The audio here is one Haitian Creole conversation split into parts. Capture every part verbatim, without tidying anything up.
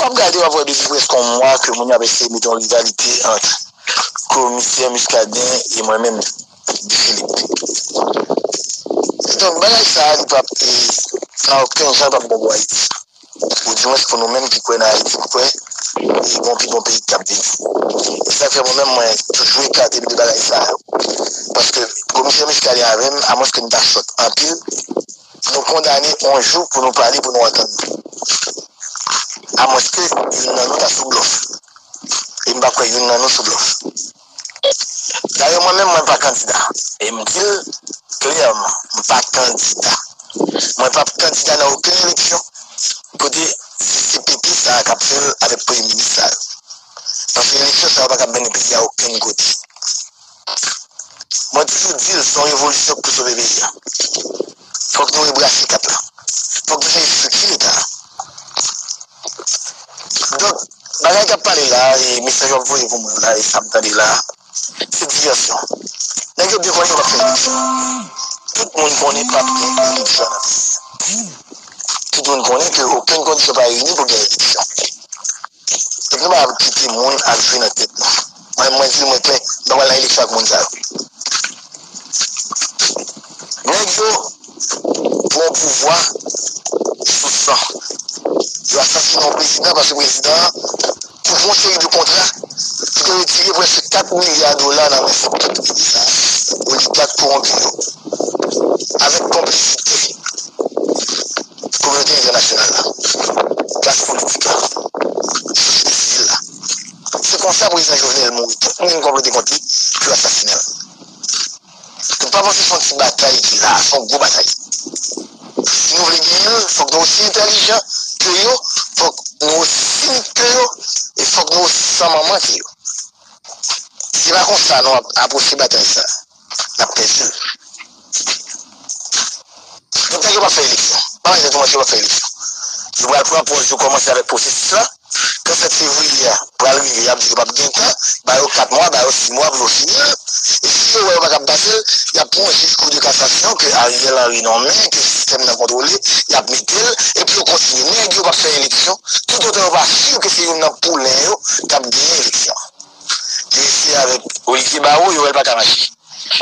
W ap gade, w ap wè depi prèske yon mwa ke moun yo ap eseye mete yon rivalite ant Komisè Muscadin e mwen menm, Guy Philippe. Donk, bagay sa a, li p ap, e, nan okenn jan, li p ap bon pou Ayiti. Oudimwens pou nou menm ki kwè nan Ayiti, ki kwè, e, gon pi bon peyi k ap vini. E sa k fè mwen menm, mwen toujou ekate m de bagay sa yo. Paske Komisè Muscadin avè m, amwenske nou ta sòt anpil, nou kondane yon jou pou nou pale, pou nou antann nou. Amwenske youn nan nou ta sou blòf. E m pa kwè youn nan nou sou blòf. Dayè, mwen menm, mwen pa kandida. E m di l klèman, m pa kandida. Mwen p ap kandida nan okenn eleksyon kote se C P T sa a k ap fè l avèk premye minis sa yo. Paske eleksyon sa yo pa ka mennen peyi a okenn kote. Mwen toujou di l, se yon revolisyon k pou sove peyi a. Fòk nou rebrase kat la. Fòk nou chanje estrikti Leta a. Donk, bagay k ap pale la, e mesaj w ap voye pou mwen la, e sa m tande la, se divèsyon. Nèg yo byen konnen yo p ap fè eleksyon. Tout moun konnen p ap gen eleksyon nan peyi a. Tout moun konnen ke okenn kondisyon pa reyini pou gen eleksyon. Donk, nou pa ap kite moun ap jwe nan tèt nou. Mwen, mwen di mwen klè, nou pral nan eleksyon ak moun sa yo. Nèg yo pran pouvwa sou san. Yo asasinen yon prezidan paske prezidan an koupe yon seri de kontra ki te retire prèske kat milya dola nan men sèktè prive sa a, oligak kowonpi yo, avèk konplisite kominote entènasyonal la, klas politik la, sosyete sivil la. Se konsa prezidan Jovenel mouri. Tout moun konplote kont li pou yo asasinen l. Nou pa panse se yon ti batay ki la, se yon gwo batay. Si nou vle genyen l, fòk nou osi entèlijan ke yo, fòk nou osi sinik ke yo, e fòk nou osi san manman ke yo. Si se pa konsa nou ap apwoche batay sa, n ap pèdi l. Donk, nèg yo p ap fè eleksyon. Pa manje tou manje, yo p ap fè eleksyon. Yo pral pran pòz yo kòmanse avèk pwosesis la. Kan sèt fevriye a pral rive, y ap di yo p ap gen tan, ba yo kat mwa, ba yo sis mwa pou yo fini l. E si yo wè yo pa kab pase l, y ap pran yon jij Kou de kasasyon ke Ariel Henry nonmen, ke sistèm nan kontwole, y ap mete l, epi yo kontinye. Nèg yo p ap fè eleksyon, toutotan yo pa si ke se youn nan poulen yo k ap genyen eleksyon. Yo eseye avèk Olivier Barreau, yo wè l pa ka mache.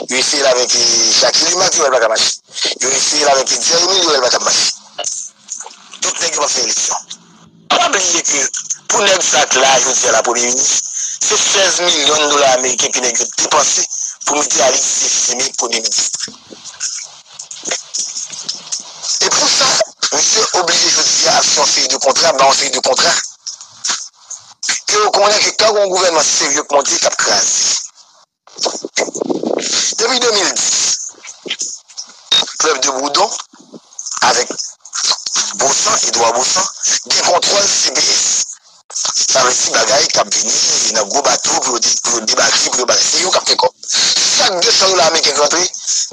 Yo eseye l avèk, eh, Jacky Lumac, yo wè l pa ka mache. Yo eseye l avèk Eddy Hermile, yo wè l pa ka mache. Tout nèg yo p ap fè eleksyon. Pa bliye ke pou nèg sa k la jodi a la premye minis, se sèz milyon dola ameriken ke nèg yo depanse pou mete Alix Didier Fils-Aimé premye minis. E pou sa, misye oblije jodi a ap fè yon seri de kontra, ba yon seri de kontra ke yo konnen ke ka yon gouvènman serye k monte k ap kraze. Depi de mil dis, Club de Boudon, avèk Bosan, Edouard Bosan, gen kontwòl C B S. Sa vle di bagay k ap vini nan gwo bato pou yo de-, pou yo debake, pou yo bagay. Se yo k ap fè kòb. Chak de san dola ameriken k rantre,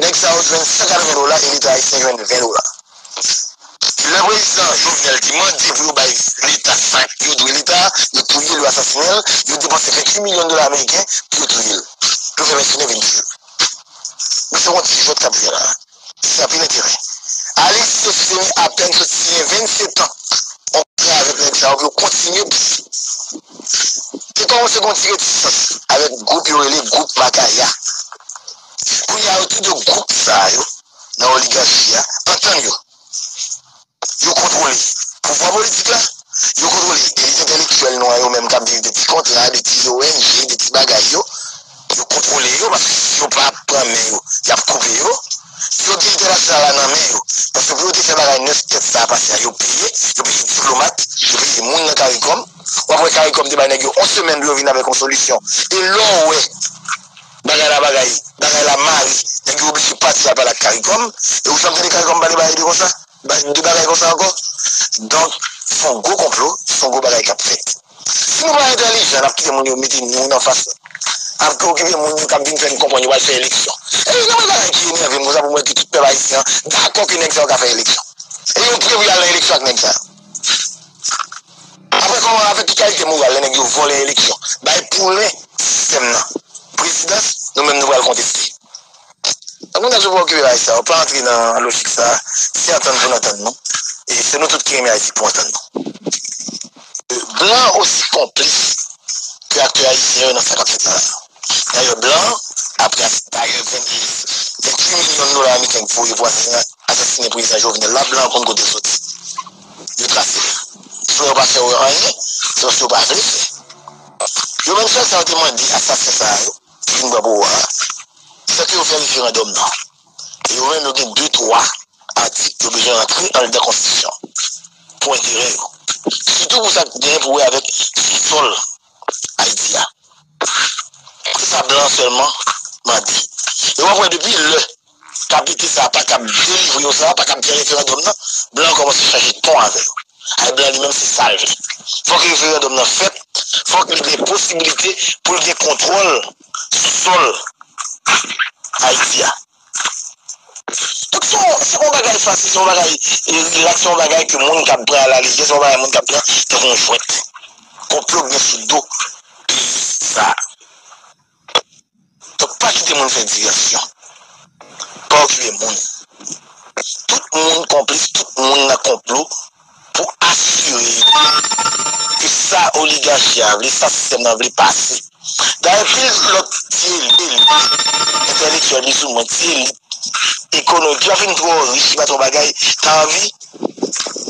nèg sa yo jwenn san katreven dola e Leta ayisyen jwenn ven dola. Lè prezidan Jovenel te mande pou yo bay Leta sa yo dwe Leta, yo touye l, yo asasinen l, yo depanse venntuit milyon dola ameriken pou yo touye l. Pou yo fè mèsenè vin tiye l. Men se yon ti jwèt k ap jwe la. Se anpil enterè. Alix Didier Fils-Aimé apèn sot siyen vennsetan yon kontra avèk nèg sa yo pou yo kontinye pouse. Te kòmanse gon ti retisans avèk gwoup yo rele gwoup Makaya. Kounye a yo tou de gwoup sa yo nan oligachi a antann yo. Yo kontwole pouvwa politik la, yo kontwole elit entèlektyèl nou an yo menm k ap viv de ti kontra, de ti O N G, de ti bagay yo. Yo kontwole yo paske si yo pa pran men yo, y ap koupe yo. Yo gen entènasyonal la nan men yo. Paske pou yo te fè bagay nèf tèt sa a pase a, yo peye, yo peye diplomat, yo peye moun nan Karikòm. W ap wè Karikòm te bay nèg yo yon semèn pou yo vin avèk yon solisyon. E lè w wè bagay la bagay, bagay la mare, nèg yo oblije pati al pale ak Karikòm. E ou janm tande Karikòm pale bagay de konsa? Ba-, de bagay konsa ankò. Donk, se yon gwo konplo, se yon gwo bagay k ap fèt. Si nou pa entèlijan, n ap kite moun yo mete nou nan fas, ap okipe moun yo k ap vin fè n konprann yo pral fè eleksyon. E gen yon bagay ki enève m konsa pou m wè ke tout pèp ayisyen an dakò ke nèg sa yo ka fè eleksyon. E yo pre pou y al nan eleksyon ak nèg sa yo. Apre kòman, avèk ki kalite moral lè nèg yo vòlè eleksyon, bay poulen sistèm nan, prezidans, nou menm nou pral konteste. Donk, moun nan yo pa okipe bagay sa yo, pa antre nan lojik sa a. Se antann pou n antann nou. E se nou tout ki renmen Ayiti k pou antann nou. Blan osi konplis ke aktè ayisyen yo nan sa k ap fèt la. Dayè, blan, apre as-, dayè, venntuit milyon dola ameriken k voye pou asasinen, asasinen prezidan Jovenel la, blan an konn kote l soti. Yo trase l. Swa yo pa fè yo anyen, se paske yo pa vle fè. Yo menm sèl sa yo te mande asasen sa yo, ki vin pran pouvwa a, se ke yo fè referandòm nan. E yo menm yo gen de, twa atik yo bezwen rantre anndan konstitisyon pou enterè yo. Sitou pou sa k genyen pou wè avèk sousòl Ayiti a. Se sa blan sèlman mande. E w ap wè depi lè kapite sa a pa kab delivre yo sa, pa kab fè referandòm nan, blan an kòmanse chanje ton avè yo. Ay blan li menm se sa l vle. Fòk referandòm nan fèt, fòk li gen posibilite pou l gen kontwòl sou sòl Ayiti a. Donk se yon, se yon bagay fasil, se yon bagay, e, rilaks, se yon bagay ke moun k ap pran alalejè, se yon bagay moun k ap pran tankou yon jwèt. Konplo k gen sou do peyi sa a. Donk pa kite moun fè divèsyon. Pa okipe moun. Tout moun konplis, tout moun nan konplo pou asire yo ke sa oligachi a vle, sa sistèm nan vle pase. Dayè, pil lòt ti elit, elit entèlektyèl, bizoumwen, ti elit ekonomik, ki pa fin twò rich, ki pa twò bagay, ta anvi,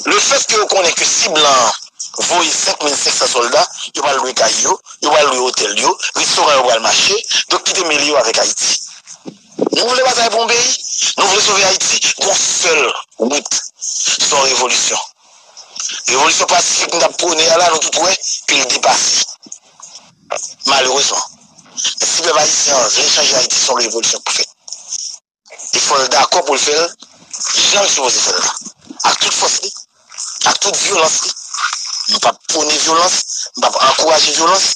lefètke yo konnen ke si blan an voye senk mil senk san sòlda, yo pral lwe kay yo, yo pral lwe otèl yo, restoran yo pral mache, donk kite mele yo avèk Ayiti. Nou vle batay pou yon peyi, nou vle sove Ayiti, gon sèl wout, se yon revolisyon. Revolisyon pasifik nou t ap pwone a la, nou tout wè ke l depase. Malerezman. Men si pèp ayisyen an vle chanje Ayiti, se yon revolisyon k pou fèt. E fò l dakò pou l fè l jan l sipoze fè l la. Ak tout fòs li, ak tout vyolans li. M p ap pwone vyolans, m p ap ankouraje vyolans,